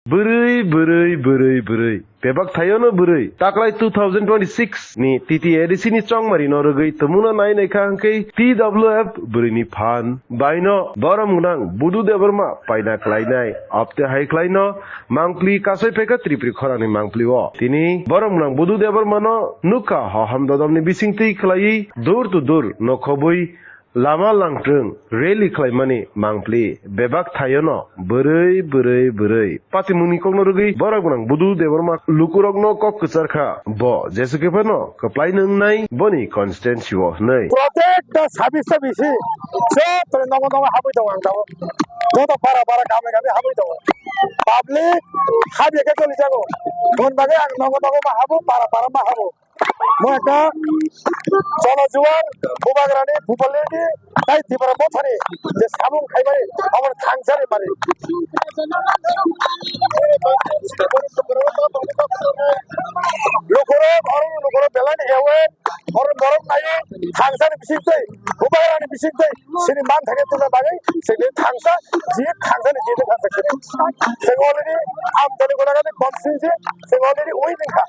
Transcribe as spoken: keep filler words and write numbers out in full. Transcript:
Bwrwi, bwrwi, bwrwi, bwrwi. Bebak thaiono bwrwi. Taklai two thousand twenty-six ni T T A D C ni chongmari no rwgwi tumungno nai nai kha hwnkhe T W F bwrwi ni phan. Baino borom gwnang Budu Debbarma paina khlainai. Apte hai khlaino mangpli kasai phaikha Tripuri khorang ni mangpli o. Tini borom gwnang Budu Debbarma no nukha hohom dodom ni bisingtwi khlaiwi door to door nokhobwi lama langtwng rally khlaimani mangpli bebak thaiono bwrwi, bwrwi, bwrwi. Patimungni kokno rwgwi borom gwnang Budu Debbarma lukurokno kok kwchar kha. Bo jesa khe phano kwplai nwngnai boni constituency o hwnwi. Protekta sabis ta bisi joto nogo nogo habwi tongo ang tabuk. Joto para para kami kami habwi tongo. Public habya khe choli jago. Bon bagwi ang nogo nogo ma habo, para para ma habo. Mo ekta jono juwar Bubagrani Bupalini tai Tipra Mothani je samung khaimani aboni thangsani mani. Lukurok, oro lukurok belai ni ewe, oro borok nai thangsani bisingtwi, Bubagrani bisingtwi, sini man thangwi tongna bagwi, sini thangsa, ji thangsani ji thangsa sini. Sing already, am tani gona gani constituency, sing already winning kha.